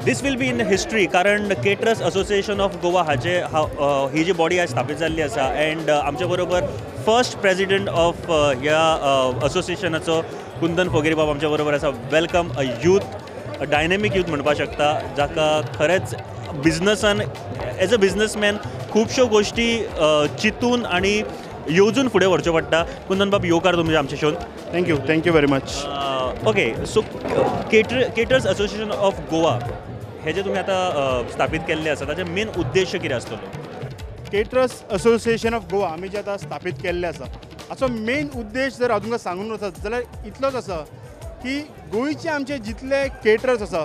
This will be in history, कारण caterers association of Goa हाजे ही जी बॉडी आज स्थापीत जाल्ली आसा एंड आमचे बरोबर फर्स्ट प्रेसिडेंट ऑफ ह्या असोसिएशनाचो कुंदन फोगेरी बाब आमच्या बरोबर आसा. Welcome. A youth, dynamic youth म्हणपाक शकता, जाका खरेंच बिजनसान एज अ बिजनसमॅन खुबश्यो गोश्टी चिंतून आनी येवजून फुडें व्हरच्यो पडटा. कुंदन बाब, येवकार तुमचे आमच्या shown. Thank you, thank you very much. Okay, so caterers association of Goa हे जे तुमी आतां स्थापीत केल्लें आसा, ताचें मेन उद्देश कितें आसतलो? केटरर्स असोसिएशन ऑफ गोवा आमी जे आतां स्थापीत केल्लें आसा, हाचो मेन उद्देश जर हांव तुमकां सांगून वचत जाल्यार इतलोच आसा की गोंयचे आमचे जितले केटरर्स आसा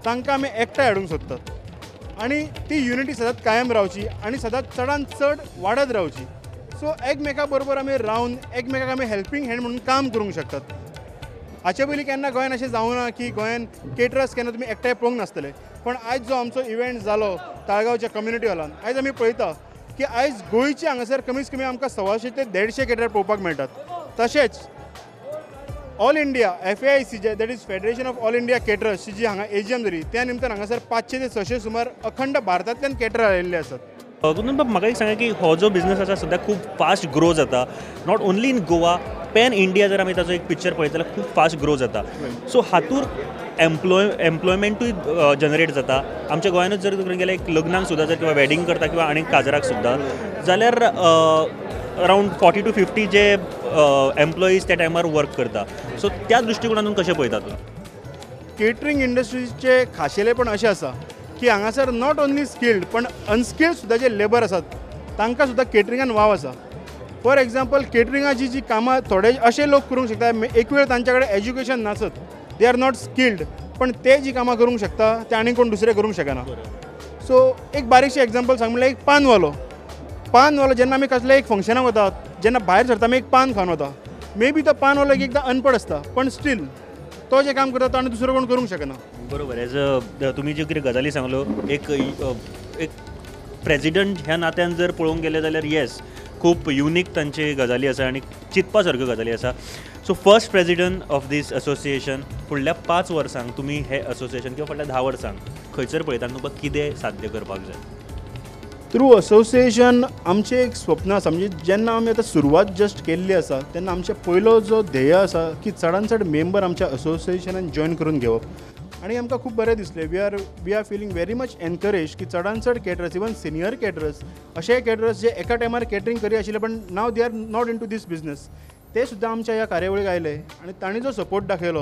तांकां आमी एकठांय हाडूंक सोदतात आनी ती युनिटी सदांच कायम रावची आनी सदांच चडान चड वाडत रावची. सो एकमेका बरोबर आमी रावन एकमेकाक आमी हेल्पींग हँड म्हणून काम करूंक शकतात. हाचे पयलीं केन्ना गोंयान अशें जावना की गोंयान केटरर्स केन्ना तुमी एकठांय पळोवंक नासतले, पण आयज जो आमचो इव्हेंट जालो ताळगांवच्या कम्युनिटी हॉलान, आयज आमी पळयता की आयज गोंयचे हांगासर कमीत कमी आमकां 125 ते 150 केटरर पळोवपाक मेळटात. तशेंच all India FAIC J, that is federation of all India केटरर्सची जी हांगा AGM जाली, त्या निमतान हांगासर 500 ते 600 सुमार अखंड भारतांतल्यान केटरर आयिल्ले आसात. कुंदन बाब, म्हाका एक सांगा की हो जो बिजनस आसा सद्या खूब फास्ट ग्रो जाता, not only in Goa, pan India जर आमी ताचो एक पिक्चर पळयत जाल्यार खूब फास्ट ग्रो जाता. सो हातूर एम्प्लॉयमेंटूय जनरेट जाता. आमच्या गोंयानूच जर तुका गेल्यार एक लग्नाक सुद्दां जर किंवा वेडींग करता किंवा आनी काजराक सुद्दां जाल्यार अरावंड 40 to 50 जे एम्प्लॉईज त्या टायमार वर्क करता. सो त्या दृश्टिकोनातून कशें पळयता तूं? केटरिंग इंडस्ट्रीचें खाशेलेपण अशें आसा की हांगासर not only skilled पण अनस्किल्ड सुद्दां जे लेबर आसात तांकां सुद्दां केटरिंगान वाव आसा. फॉर एग्जाम्पल, केटरिंगाची जी कामां थोडे अशे लोक करूंक शकता, एक वेळ तांचे कडेन एज्युकेशन नासत, they are not skilled, पण ते जी कामां करूंक शकता ते आनी कोण दुसरे करूंक शकना. सो एक बारीकशें एग्जाम्पल सांग म्हणल्यार एक पानवालो, पानवालो जेन्ना आमी कसल्या एक फंक्शनाक वतात, जेन्ना भायर सरता आमी एक पान खावन वता, मे बी तो पानवालो एक एकदां अनपड आसता, पण स्टील तो जें काम करता तो आनी दुसरो कोण करूंक शकना. बरोबर. एज अ तुमी ज्यो कितें गजाली सांगल्यो, एक एक प्रेजिडंट ह्या नात्यान जर पळोवंक गेलें जाल्यार येस, खूब युनीक तांचे गजाली आसा आनी चिंतपा सारक्यो गजाली आसा. So first president of this association, फुडल्या 5 वर्सांक तुमी हें असोसिएशन किंवा फुडल्या 10 वर्सांक खंयसर पळयता, तुमकां कितें साध्य करपाक जाय? थ्रू असोसिएशन आमचें एक स्वप्न आसा, म्हणजे जेन्ना आमी आतां सुरवात जस्ट केल्ली आसा तेन्ना आमचें पयलो जो ध्येय आसा की चडान चड मेंबर आमच्या असोसिएशनान जॉयन करून घेवप. आनी आमकां खूब बरें दिसलें, we are feeling very much encourage की चडान चड केटरर्स, इवन सिनियर केटरर्स, अशे केटरर्स जे एका टायमार केटरींग करी आशिल्ले पण now they are not into this business, ते सुद्दां आमच्या ह्या कार्यावळीक आयले आनी तांणी जो सपोर्ट दाखयलो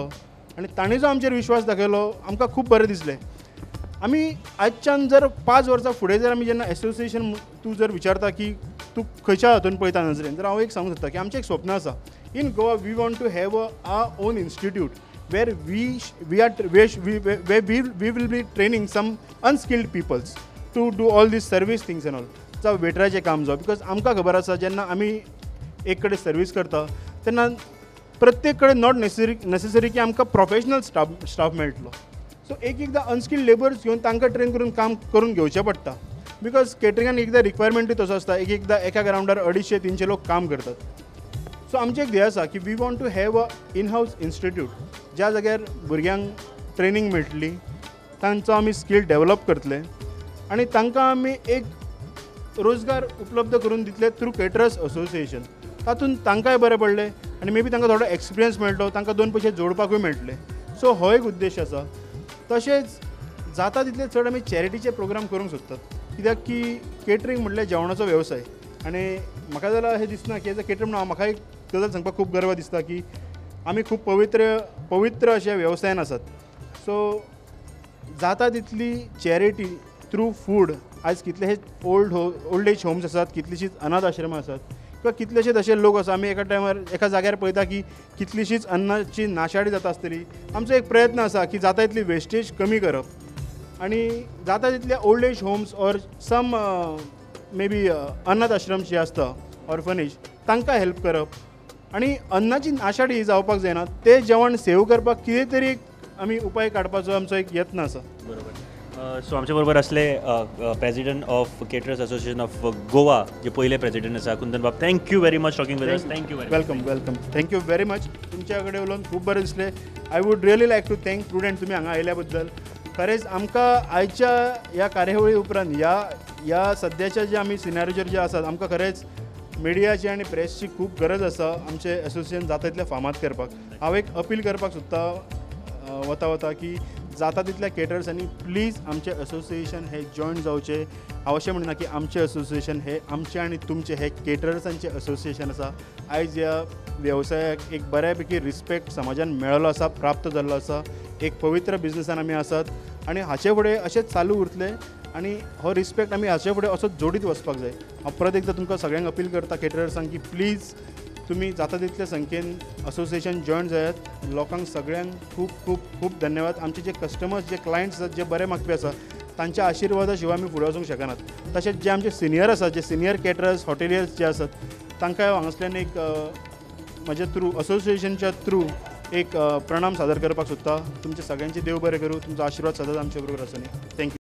आनी तांणी जो आमचेर विश्वास दाखयलो, आमकां खूब बरें दिसलें. आमी आजच्यान जर 5 वर्सां फुडें जर आमी जेन्ना एसोसिएशन तूं जर विचारता की तूं खंयच्या हातून पळयता नजरेन, तर हांव एक सांगूंक सोदता की आमचें एक स्वप्न आसा, in Goa we want to have a own institute where we are where we will be training some unskilled peoples to do all these service things and all. जावं वेटराचें काम जावं, because आमकां खबर आसा जेन्ना आमी एक कडेन सर्वीस करता तेन्ना प्रत्येक कडेन not necessary की आमकां प्रोफेशनल स्टाफ मेळटलो. सो एक एकदां अनस्किल्ड लेबर्स घेवन तांकां ट्रेन करून काम करून घेवचें पडटा, because केटरिंगान एकदां रिक्वायरमेंटूय तसो आसता, एक एकदां एका ग्रावंडार 250-300 लोक काम करतात. सो आमचें एक ध्येय आसा की we want to have a in house institute, ज्या जाग्यार भुरग्यांक ट्रेनींग मेळटली, तांचो आमी स्कील डेवलप करतले आनी तांकां आमी एक रोजगार उपलब्ध करून दितले थ्रू केटरर्स असोसिएशन. तातूंत तांकांय बरें पडलें आनी मे बी तांकां थोडो एक्सपिरियन्स मेळटलो, तांकां 2 पयशे जोडपाकूय मेळटले. सो हो एक उद्देश आसा. तशेंच जाता तितले चड आमी चॅरिटीचे प्रोग्राम करूंक सोदतात, कित्याक की केटरींग म्हटल्यार जेवणाचो वेवसाय आनी म्हाका जाल्यार अशें दिसना की एज अ केटर म्हणून म्हाका एक गजाल सांगपाक खूब गर्व दिसता की आमी खूब पवित्र अशा वेवसायान आसात. सो जाता तितली चॅरिटी थ्रू फूड, आयज कितलेशेच ओल्ड एज होम्स आसात, कितलीशींच अनाथ आश्रमां आसात किंवा कितलेशेच अशे लोक आसा, आमी एका टायमार एका जाग्यार पळयता की कितलीशीच अन्नाची नाशाडी जाता आसतली. आमचो एक प्रयत्न आसा की जाता तितली वेस्टेज कमी करप आनी जाता तितले old age homes or some maybe अनाथ आश्रम जे आसता ऑर्फनेज तांकां हेल्प करप आनी अन्नाची नाशाडी जावपाक जायना, तें जेवण सेव करपाक कितें तरी एक आमी उपाय काडपाचो आमचो एक यत्न आसा. बरोबर. सो आमचे बरोबर आसले president of caterers association of Goa जे पयले प्रेसिडेंट आसा कुंदन बाब. Thank you very much talking with us. Thank you. Welcome welcome. Thank you very much. तुमच्या कडेन उलोवन खूब बरें दिसलें. I would really like to thank Prudent तुमी हांगा आयल्या बद्दल. खरेंच आमकां आयच्या ह्या कार्यावळी उपरांत ह्या ह्या सद्याच्या जे आमी सिनारियोचेर जे आसात आमकां खरेंच मिडियाची आनी प्रेसची खूब गरज आसा आमचें एसोसिएशन जाता तितलें फामाद करपाक. हांव एक अपील करपाक सोदता वता वता की जाता तितल्या केटर्सांनी प्लीज आमचें एसोसिएशन हें जॉयन जावचें. हांव अशें म्हणिना की आमचें एसोसिएशन हें आमचें आनी तुमचें हें केटर्सांचें एसोसिएशन आसा. आयज ह्या वेवसायाक एक बऱ्या पैकी रिस्पेक्ट समाजान मेळ्ळो आसा, प्राप्त जाल्लो आसा. एक पवित्र बिजनसान आमी आसात आनी हाचे फुडें अशेंच चालू उरतलें आनी हो रिस्पेक्ट आमी हाचे फुडें असोच जोडीत वचपाक जाय. हांव परत एकदां तुमकां सगळ्यांक अपील करता केटर्सांक की प्लीज तुमी जाता तितल्या संख्येन असोसिएशन जॉयन जायात. लोकांक सगळ्यांक खूब खूब खूब धन्यवाद. आमचे जे कस्टमर्स जे क्लायंट्स आसात जे बरे मागपी आसा तांच्या आशिर्वादा शिवाय आमी फुडें वचूंक शकनात. तशेंच जे आमचे सिनियर आसात, जे सिनियर केटरर्स हॉटेलियर्स जे आसात तांकां हांगासल्यान एक म्हज्या थ्रू असोसिएशनच्या थ्रू एक प्रणाम सादर करपाक सोदता. तुमचे सगळ्यांचे देव बरें करूं, तुमचो आशिर्वाद सदांच आमचे बरोबर आसूं. Thank you.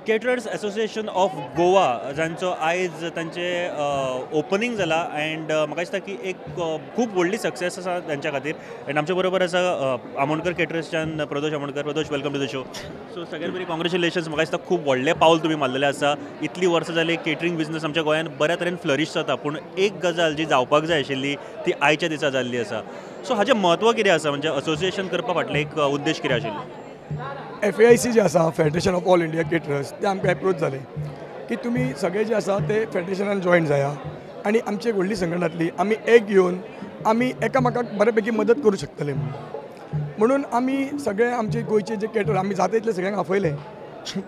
Caterers association of Goa जांचो आयज तांचें ओपनींग जाला एंड म्हाका दिसता की एक खूब व्हडली सक्सेस आसा तांच्या खातीर. एंड आमचे बरोबर आसा Amonkar केटरर्सच्यान Pradosh Amonkar. Pradosh, welcome to the show. So सगळ्यात पयलीं कॉंग्रेच्युलेशन्स. म्हाका दिसता खूब व्हडलें पावल तुमी मारलेलें आसा. इतलीं वर्सां जालीं केटरींग बिजनस आमच्या गोंयांत बऱ्या तरेन फ्लरीश जाता, पूण एक गजाल जी जावपाक जाय आशिल्ली ती आयच्या दिसा जाल्ली आसा. सो हाचें म्हत्व कितें आसा, म्हणजे असोसिएशन करपा फाटलें एक उद्देश कितें आशिल्लो? FAIC जे आसा, federation of all India caterers, ते आमकां एप्रोच जाले की तुमी सगळे जे आसा ते फेडरेशनान जॉयन जाया आनी आमची एक व्हडली संघटना जातली, आमी एक घेवन आमी एकामेकाक बरे पैकी मदत करूं शकतले म्हणून आमी सगळे आमचे गोंयचे जे केटर आमी जाता तितले सगळ्यांक आपयले,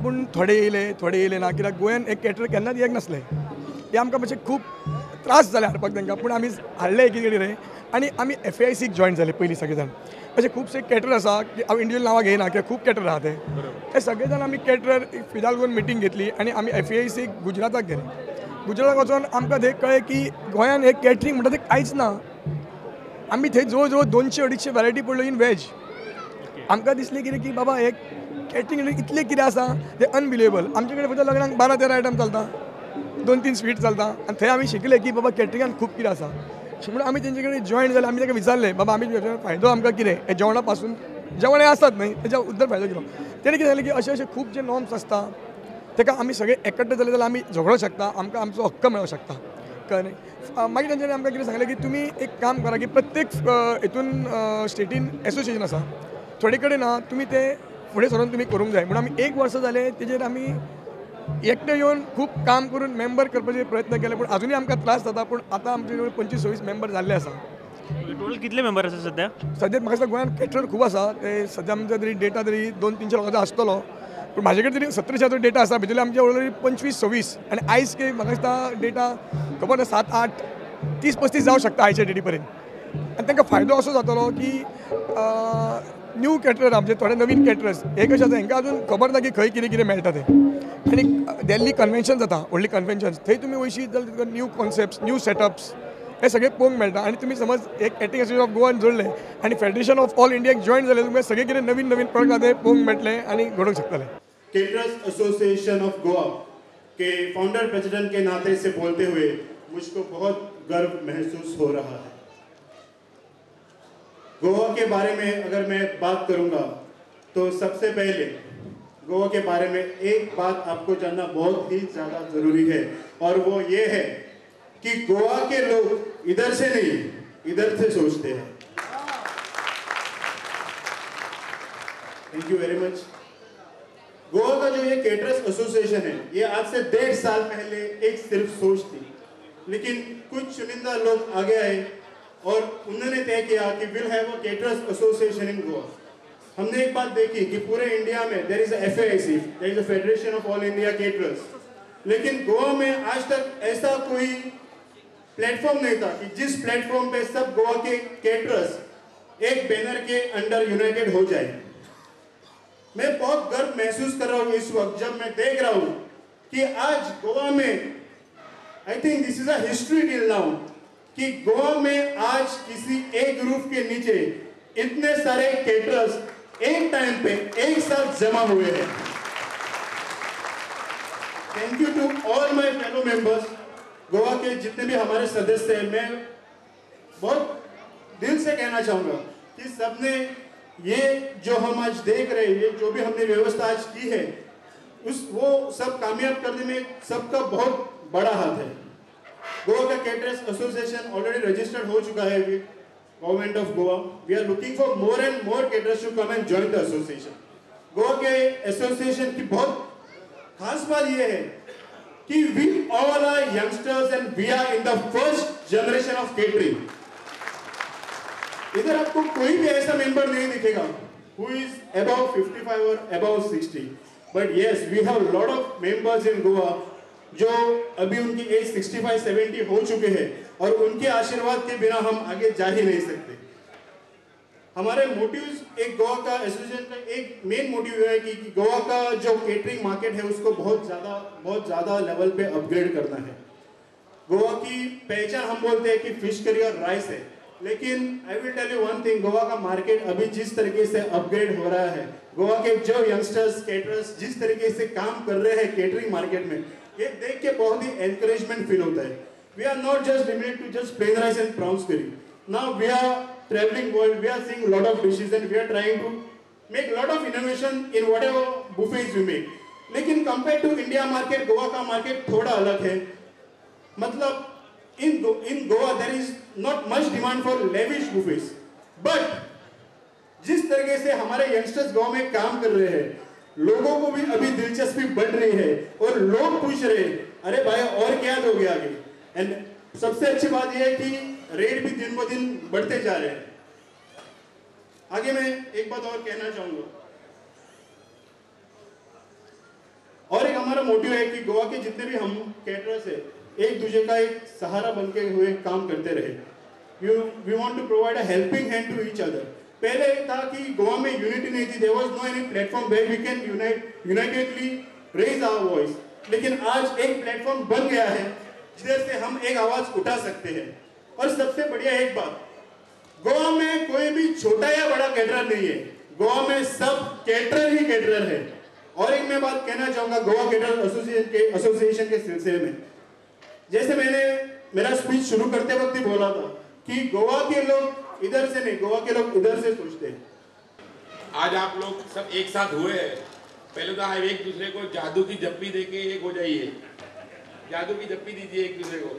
पूण थोडे येयले थोडे येयले ना, कित्याक गोंयान एक केटर केन्नाच येवंक नासले. ते आमकां मातशे खूब त्रास जाले हाडपाक तांकां, पूण आमी हाडले एक कडेन आनी आमी FAICक जॉयन जाले पयलीं सगळे जाण. अशे खुबशे केटर आसा की हांव इंडिविज्युअल नांवां घेयना कित्याक खूब केटर आहा ते सगळे जाण आमी केटरर फिदाल्गोन मिटींग घेतली आनी आमी FAICक गुजराताक गेले. गुजराताक वचोन आमकां थंय कळ्ळें की गोंयान हे केटरींग म्हणटा तें कांयच ना. आमी थंय जवळ जवळ 200-250 व्हरायटी पडल्यो इन वेज. आमकां दिसलें कितें की बाबा हे केटरींग इतलें कितें आसा तें अनबिलिवेबल. आमचे कडेन फक्त लग्नाक 12-13 आयटम चलता, 2-3 स्वीट चलता आनी थंय आमी शिकले की बाबा केटरिंगान खूब कितें आसा. म्हणून आमी तेंचे कडेन जॉयन जाले. आमी तांकां विचारलें बाबा आमी फायदो आमकां कितें, हे जेवणा पासून जेवण हें आसतात न्हय तेच्या उद्दर फायदो कितें. तेणें कितें जालें की अशे अशे खूब जे नॉर्म्स आसता ताका आमी सगळे एकठांय जाले जाल्यार आमी झगडोंक शकता, आमकां आमचो हक्क मेळोंक शकता, कळ्ळें न्हय. मागीर तेंच्यांनी आमकां कितें सांगलें की तुमी एक काम करा की प्रत्येक हितून स्टेटीन एसोसिएशन आसा थोडे कडेन ना, तुमी ते फुडें सरून तुमी करूंक जाय. म्हणून आमी एक वर्सां जालें तेजेर आमी एकटे येवन खूब काम करून मेंबर करपाचे प्रयत्न केले, पूण अजुनूय आमकां त्रास जाता. पूण आतां आमचे जवळ 25-26 मेंबर जाल्ले आसा. टोटल कितले मेंबर आसा सध्या? सद्या म्हाका दिसता गोंयांत केटरर खूब आसा. ते सद्या आमच्या तरी डेटा तरी 200-300 लोकांचो आसतलो, पूण म्हाजे कडेन तरी 1700 डेटा आसा. भितरले आमचे ऑलरेडी 25-26 आनी आयज की म्हाका दिसता डेटा खबर ना 7-8 30-35 जावं शकता आयच्या डेटी पर्यंत. आनी तांकां फायदो असो जातलो की न्यू केटरर आमचे थोडे नवीन केटरर्स हे कशें आसा हेंकां अजून खबर ना की खंय कितें कितें मेळटा तें. आनी दिल्ली कन्वेन्शन जाता, व्हडली कन्वेन्शन, थंय तुमी वयशी जाल्यार तुका न्यू कॉन्सेप्ट्स न्यू सेटअप्स हे सगळे पळोवंक मेळटा. आनी तुमी समज एक केटरिंग असोसिएशन ऑफ गोवान जोडलें आनी फेडरेशन ऑफ ऑल इंडियाक जॉयन जालें, तुमकां सगळें कितें नवीन नवीन प्रोडक्ट आसा ते पळोवंक मेळटलें आनी घडोवंक शकतलें. Caterers association of Goa K founder president K नाते से बोलते हुए मुझको बहुत गर्व महसूस हो रहा है. गोवा के बारे में अगर मैं बात करूंगा तो सबसे पहले गोवा के बारे में एक बात आपको जानना बहुत ही ज़्यादा ज़रूरी है, और वो ये है कि गोवा के लोग इधर से नहीं इधर से सोचते हैं. Thank you very much. Goa का जो ये केटरर्स एसोसिएशन है ये आज से 1.5 साल पहले एक सिर्फ सोच थी, लेकिन कुछ चुनिंदा लोग आगे आए और उन्होंने तय किया कि will have a caterers association in Goa. हमने एक बात देखी कि पूरे इंडिया में there is a FAIC, there is a federation of all India caterers, लेकिन गोवा में आज तक ऐसा कोई प्लेटफॉर्म नहीं था कि जिस प्लेटफॉर्म पे सब गोवा के केटरर्स एक बैनर के अंडर यूनाइटेड हो जाए. मैं बहुत गर्व महसूस कर रहा हूँ इस वक्त जब मैं देख रहा हूँ कि आज गोवा में, I think this is a history till now, कि गोवा में आज किसी एक रूफ के नीचे इतने सारे केटरर्स एक टाइम पे एक साथ जमा हुए हैं. Thank you to all my fellow members. Goa K जितने भी हमारे सदस्य हैं, मैं बहुत दिल से कहना चाहूँगा कि सबने ये जो हम आज देख रहे हैं, ये जो भी हमने व्यवस्था आज की है, उस वो सब कामयाब करने में सबका बहुत बड़ा हाथ है. गोवा का केटरर्स एसोसिएशन ऑलरेडी रजिस्टर्ड हो चुका है with government of Goa. We are looking for more and more caterers to come and join the association. Goa K association की बहुत खास बात यह है कि we all are youngsters and we are in the first generation of catering. इधर आपको कोई भी ऐसा मेंबर नहीं दिखेगा who is above 55 Aur above 60, but yes we have lot of members in Goa जो अभी उनकी एज 65-70 हो चुके हैं और उनके आशीर्वाद के बिना हम आगे जा ही नहीं सकते. हमारे मोटिव्स, एक गोवा का एसोसिएशन का एक मेन मोटिव है कि गोवा का जो केटरिंग मार्केट है उसको बहुत ज़्यादा लेवल पे अपग्रेड करना है. गोवा की पहचान हम बोलते हैं कि फिश करी और राइस है, लेकिन I will tell you one thing, Goa का मार्केट अभी जिस तरीके से अपग्रेड हो रहा है, गोवा के जो यंगस्टर्स केटरर्स जिस तरीके से काम कर रहे हैं केटरिंग मार्केट में, ये देख के बहुत ही एनकरेजमेंट फील होता है. We are not just limited to just plain rice and prawns curry. Now we are travelling world, we are seeing lot of dishes and we are trying to make lot of innovation in whatever buffets we make. लेकिन compare to India market, Goa का market थोड़ा अलग है. मतलब in Goa there is not much demand for lavish buffets, but जिस तरीके से हमारे youngsters Goa में काम कर रहे हैं, लोगों को भी अभी दिलचस्पी बढ़ रही है और लोग पूछ रहे हैं अरे भाई और क्या दोगे आगे. एंड सबसे अच्छी बात यह है कि रेट भी दिन ब दिन बढ़ते जा रहे हैं. आगे मैं एक बात और कहना चाहूंगा, और एक हमारा मोटिव है कि गोवा के जितने भी हम कैटरर्स है एक दूसरे का एक सहारा बनके हुए काम करते रहे. We want to provide a helping hand to each other. पहले था कि गोवा में यूनिटी नहीं थी, there was no any platform where we can unitedly raise our voice, लेकिन आज एक प्लेटफॉर्म बन गया है जिधर से हम एक आवाज उठा सकते हैं. और सबसे बढ़िया एक बात, गोवा में कोई भी छोटा या बड़ा कैटरर नहीं है, गोवा में सब कैटरर ही कैटरर है. और एक मैं बात कहना चाहूँगा गोवा कैटरर एसोसिएशन के सिलसिले में, जैसे मैंने मेरा स्पीच शुरू करते वक्त ही बोला था कि गोवा के लोग इधर से नहीं, गोवा के लोग इधर से सोचते हैं. आज आप लोग सब एक साथ हुए हैं. पहले तो आप एक दूसरे को जादू की जप्पी देके एक हो जाइए, जादू की जप्पी दीजिए एक दूसरे को.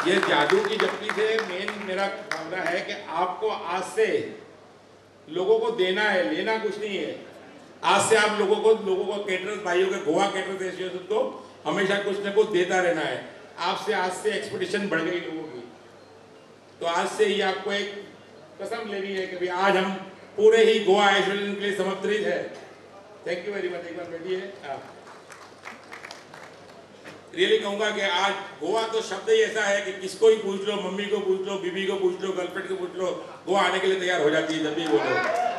ये जादू की जप्पी से मेन मेरा भावना है कि आपको आज से लोगों को देना है, लेना कुछ नहीं है. आज से आप लोगों को केटरर्स भाइयों के गोवा केटरर्स एसोसिएशन को हमेशा कुछ न कुछ देता रहना है। आपसे आज से एक्सपेक्टेशन बढ़ गई लोगों की, तो आज से ही आपको एक कसम लेनी है कि भाई आज हम पूरे ही गोवा एसोसिएशन के लिए समर्पित है। Thank you very much. एक बार बैठिए। रियली कहूँगा कि आज गोवा तो शब्द ही ऐसा है कि किसको ही पूछ लो, मम्मी को पूछ लो, बीबी को पूछ लो, गर्लफ्रेंड को पूछ लो, गोवा आने के लिए तैयार हो जाती है जब भी बोलो।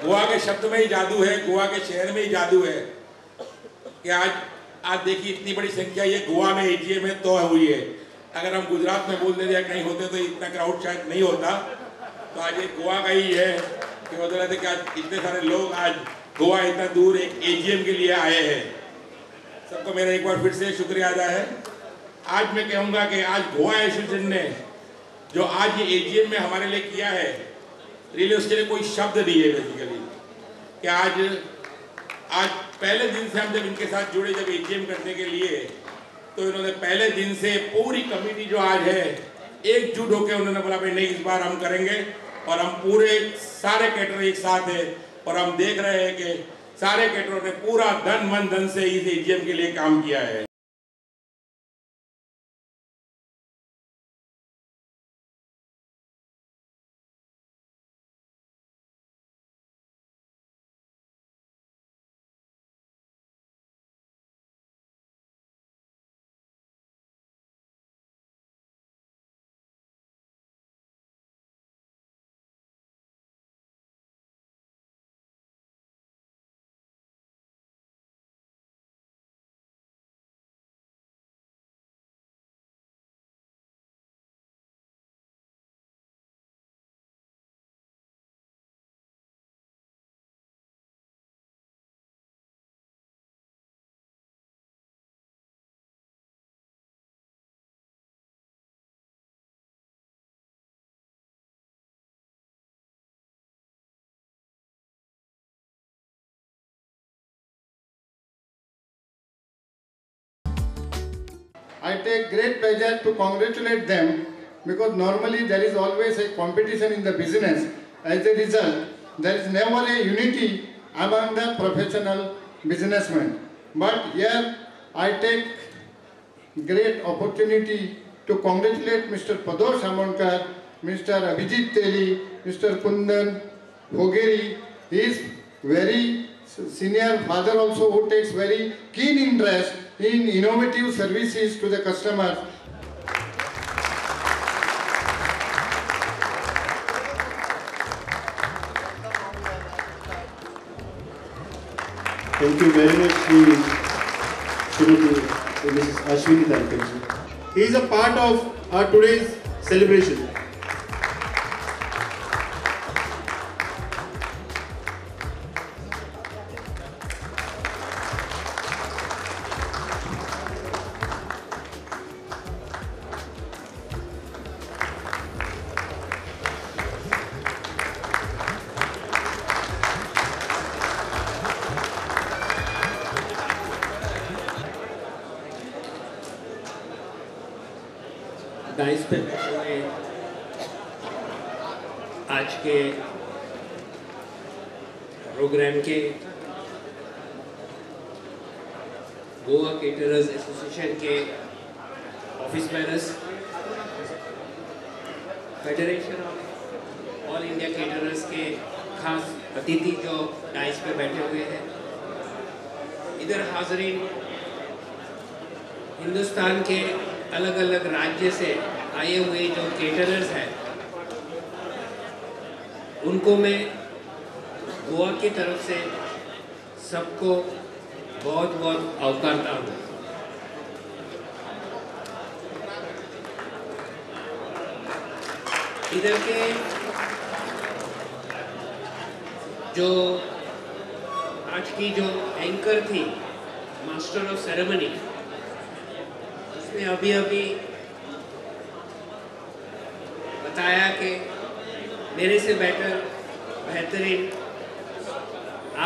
गोवा के शब्द में ही जादू है, गोवा के शहर में ही जादू है कि आज देखिए इतनी बड़ी संख्या ये गोवा में एजीएम है तो हुई है। अगर हम गुजरात में बोल देते या कहीं होते तो इतना क्राउड शायद नहीं होता। तो आज ये गोवा का ही है कि मतलब है कि आज इतने सारे लोग आज गोवा इतना दूर एक एजीएम के लिए आए हैं। सबको मेरा एक बार फिर से शुक्रिया अदा है। आज मैं कहूँगा कि आज गोवा एसोसिएशन ने जो आज ये एजीएम में हमारे लिए किया है, रियली उसके लिए कोई शब्द नहीं है बेसिकली। कि आज पहले दिन से हम जब इनके साथ जुड़े, जब एजीएम करने के लिए, तो इन्होंने पहले दिन से पूरी कमेटी जो आज है एकजुट होकर उन्होंने बोला भाई नहीं, इस बार हम करेंगे और हम पूरे सारे कैटर एक साथ है। और हम देख रहे हैं कि सारे कैटरों ने पूरा धन मन धन से इस एजीएम के लिए काम किया है। I take great pleasure to congratulate them because normally there is always a competition in the business. As a result, there is never a unity among the professional businessmen. But here I take great opportunity to congratulate Mr. Pradosh Amonkar, Mr. Abhijit Teli, Mr. Kundan Hogeri. He is very senior father also who takes very keen interest in innovative services to the customers. Thank you very much, Shrimati Mrs. Ashwini Talkar. He is a part of our today's celebration. Dais पे बैठे हुए आज के programme के Goa caterers association के office bearers, federation of all India caterers के खास अतिथि जो डाइस पे बैठे हुए हैं, इधर हाजरीन हिंदुस्तान के अलग अलग राज्य से आए हुए जो केटरर्स हैं, उनको मैं गोवा की तरफ से सबको बहुत बहुत अवकारता हूँ। इधर के जो आज की जो एंकर थी, मास्टर ऑफ सेरेमनी, उसने अभी अभी बताया कि मेरे से बेटर बेहतरीन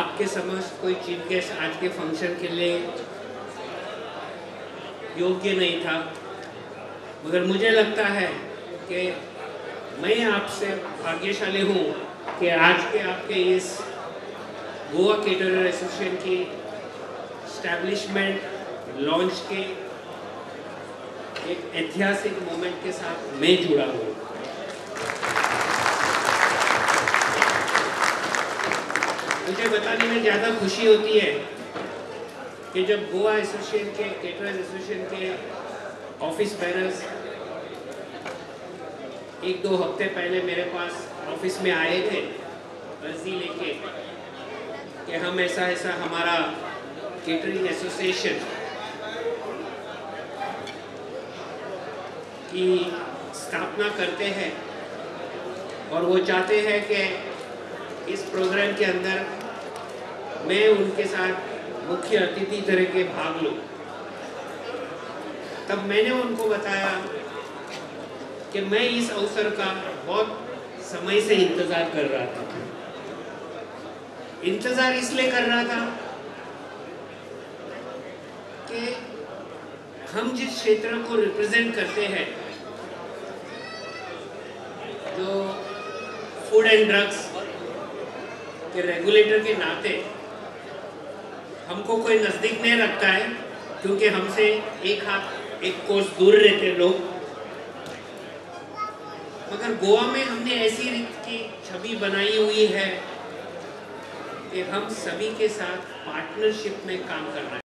आपके समक्ष कोई चीफ गेस्ट आज के फंक्शन के लिए योग्य नहीं था, मगर मुझे लगता है कि मैं आपसे भाग्यशाली हूँ कि आज के आपके इस गोवा केटरर एसोसिएशन की स्टैब्लिशमेंट लॉन्च के एक ऐतिहासिक मोमेंट के साथ मैं जुड़ा हूँ। मुझे बताने में ज़्यादा खुशी होती है कि जब Goa association K caterers association K office bearers एक दो हफ्ते पहले मेरे पास ऑफिस में आए थे अर्जी लेके कि हम ऐसा ऐसा हमारा केटरिंग एसोसिएशन की स्थापना करते हैं और वो चाहते हैं कि इस प्रोग्राम के अंदर मैं उनके साथ मुख्य अतिथि तरह के भाग लूँ। तब मैंने उनको बताया कि मैं इस अवसर का बहुत समय से इंतज़ार कर रहा था। इंतज़ार इसलिए कर रहा था कि हम जिस क्षेत्र को रिप्रेजेंट करते हैं, जो food and drugs K regulator K नाते हमको कोई नज़दीक नहीं रखता है, क्योंकि हमसे एक हाथ एक कोस दूर रहते हैं लोग। मगर गोवा में हमने ऐसी रीत की छवि बनाई हुई है कि हम सभी के साथ पार्टनरशिप में काम कर रहे हैं।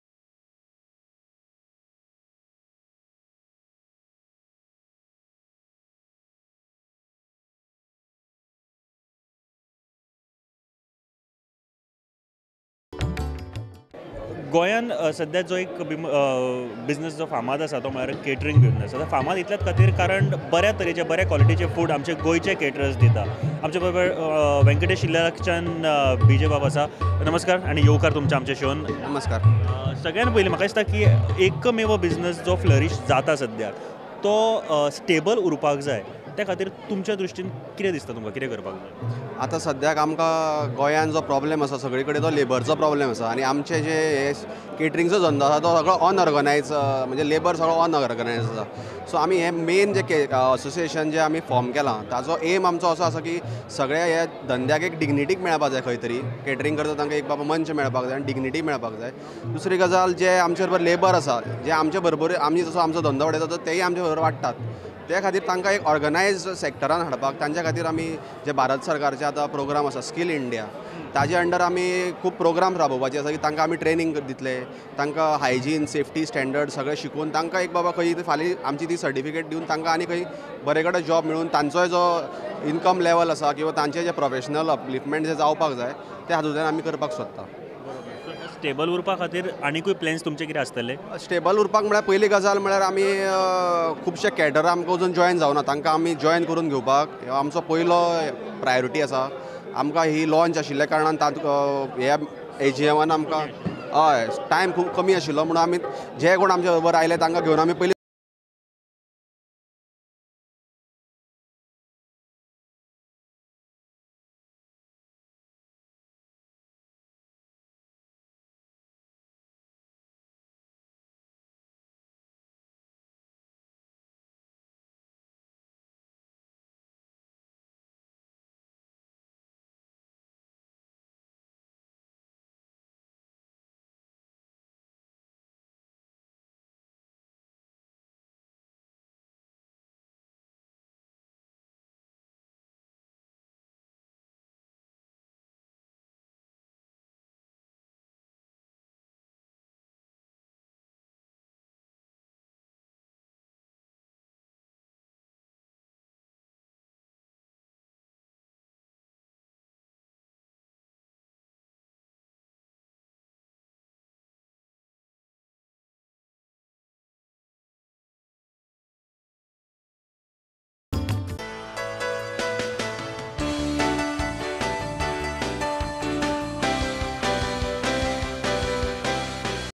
गोंयान सद्या जो एक बिजनेस जो फामाद आसा तो म्हळ्यार केटरिंग बिजनेस। आतां फामाद इतल्याच खातीर कारण बऱ्या तरेचे बऱ्या क्वॉलिटीचे फूड आमचे गोंयचे केटरर्स दिता। आमचे बरोबर वेंकटेश इल्लाच्यान बीजे बाब आसा। नमस्कार आनी येवकार तुमच्या आमच्या शोन। नमस्कार। सगळ्यान पयलीं म्हाका दिसता की एकमेव बिजनेस जो फ्लरीश जाता सद्याक तो स्टेबल उरपाक जाय, त्या खातीर तुमच्या दृश्टीन कितें दिसता, तुमकां कितें करपाक जाय? आतां सद्याक आमकां गोंयांत जो प्रॉब्लेम आसा सगळे कडेन तो लेबरचो प्रॉब्लेम आसा आनी आमचे जे हे केटरिंगचो धंदो आसा तो सगळो अनऑर्गनायज, म्हणजे लेबर सगळो अनऑर्गनायज आसा। सो आमी हे मेन जे असोसिएशन जे आमी फॉर्म केलां ताजो एम आमचो असो आसा की सगळ्या ह्या धंद्याक एक डिग्निटी मेळपाक जाय, खंय तरी केटरिंग करता तांकां एक बाबा मंच मेळपाक जाय आनी डिग्निटी मेळपाक जाय। दुसरी गजाल, जे आमचे बरोबर लेबर आसा, जे आमचे बरोबर आमी जसो आमचो धंदो वाडयता तेय आमचे बरोबर वाडटात, त्या खातीर तांकां एक ऑर्गनायज सेक्टरान हाडपाक तांच्या खातीर आमी जे भारत सरकारचे आतां प्रोग्राम आसा स्कील इंडिया, ताजे अंडर आमी खूब प्रोग्राम राबोवपाचे आसा की तांकां आमी ट्रेनींग दितले, तांकां हायजीन सेफ्टी स्टँडर्ड सगळें शिकोवन तांकां एक बाबा खंय फाल्यां आमची ती सर्टिफिकेट दिवन तांकां आनी खंय बरे कडेन जॉब मेळून तांचोय जो इनकम लेवल आसा किंवा तांचे जे प्रोफेशनल अपलिफ्टमेंट जे जावपाक जाय ते हातूंतल्यान आमी करपाक सोदता। स्टेबल उरपा खातीर आनीकूय प्लॅन्स तुमचे कितें आसतले? स्टेबल उरपाक म्हळ्यार पयली गजाल म्हळ्यार आमी खुबशे कॅटर आमकां अजून जॉयन जावना, तांकां आमी जॉयन करून घेवपाक आमचो पयलो प्रायोरिटी आसा। आमकां ही लॉन्च आशिल्ल्या कारणान तातूंत ह्या एजीएमान आमकां हय टायम खूब कमी आशिल्लो म्हणून आमी जे कोण आमच्या बरोबर आयले तांकां घेवन आमी पयलीं